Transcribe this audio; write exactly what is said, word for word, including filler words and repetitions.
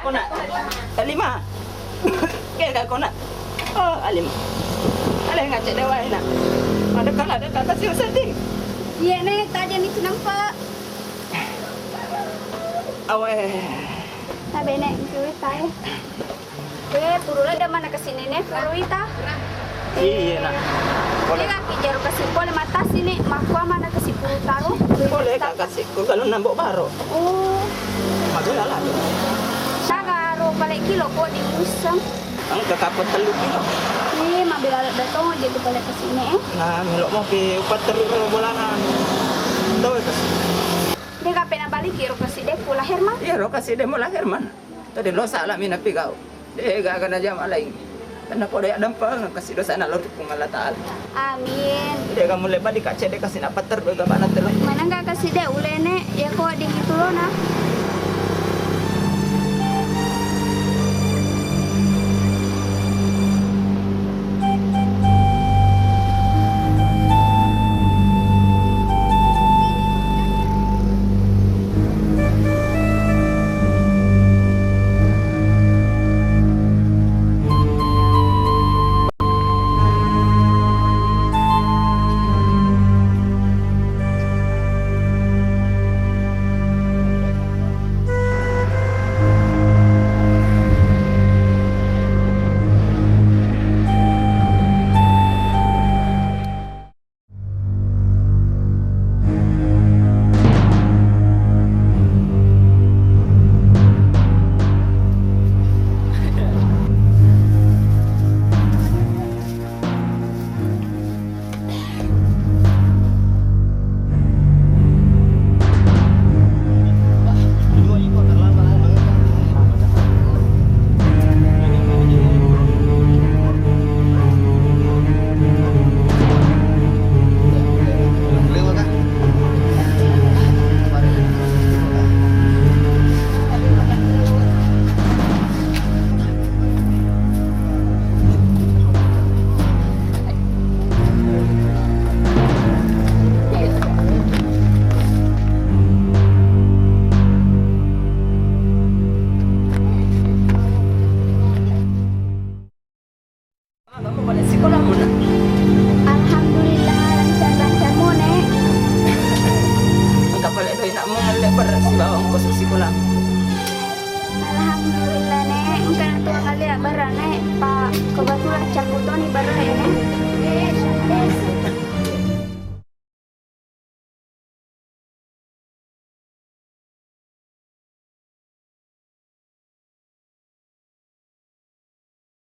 Kona, Alima. Kega kona. Oh, Alima. Ale ngacek dewa ena. Ada kala ada kata siu setting. Iya, Nek, tadi itu nampak. Awe. Tabe, Nek, itu tae. Eh, puru ladde mana ke sini, Nek, puru ita. Iya, Nak. Boleh. Ini kaki jaru kasih boleh mata sini, makua mana kasih puru taruh. Boleh, Kak, kasih. Ku kalau nambok baro. Oh. Madola lah. Sagaro pale kilo kok diusang. Engka kapal tellu kilo. Iya, mabela datong aja tu pale ke sini, eh. Nah, melok mau ke upat tellu bolana. Tahu itu. Dia kape na balik iro kasih deh pula Herman. Iya, ro kasih deh mula Herman. Tadi lo salah mina pigau. Dé gaga najama laing. Tennapodo yaddampengeng kasi dosana lao ri Puang Allah Taala. Amin. Dé gamulle bali kacce dé kasi napatterru gabana telo. Manengka kasi dé ulene yako dingitulona. Alhamdulillah, lancar-lancar mone. Engka pale doi nak mengelle bersi bawang kosong sikola.